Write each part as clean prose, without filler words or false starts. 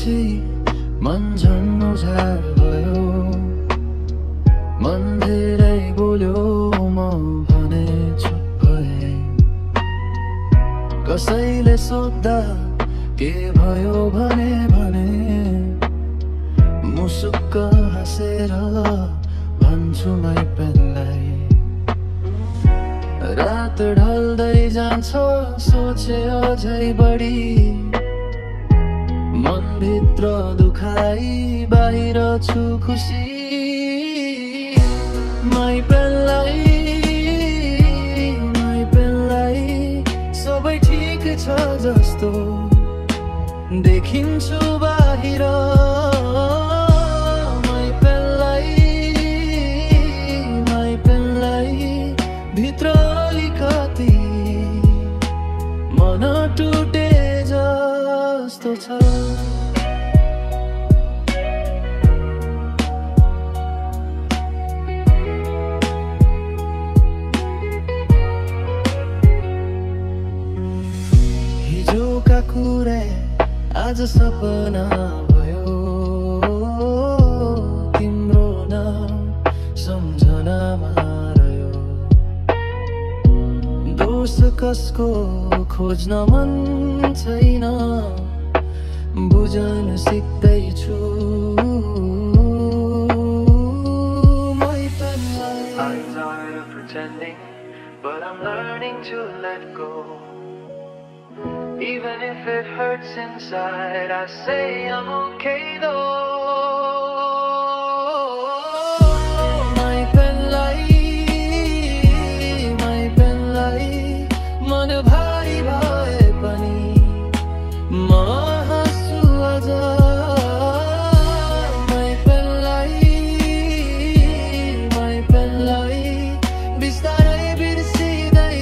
पछि मन झन् उजाड भयो। मन धेरै बोल्यो म भने चुप भए। कसैले सोध्दा के भयो भने मुसुक्क हाँसेर भन्छु मै पेनलाई। रात ढल्दै जान्छ सोचे अझै बढी। मनभित्र दुखाइ बाहिर छु खुसी। मै पेनलाई सबै ठिक छ जस्तो देखिन्छु बाहिर। मै पेनलाई भित्र अलिकति मन टुटे जस्तो छ। हिजोका कुरा आज सपना भयो। तिम्रो नाम सम्झनामा रह्यो। दोष कसको खोज्न मन छैन बुझ्न सिक्दैछु। I'm tired of pretending, but I'm learning to let go. Even if it hurts inside, I say I'm okay though. My penलाई मन भारी भए पनि म हाँस्छु अझ। My penलाई बिस्तारै बिर्सिँदै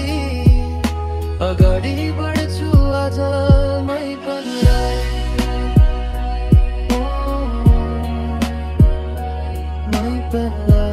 अगाडि बढ्छु आज। My penलाई My penलाई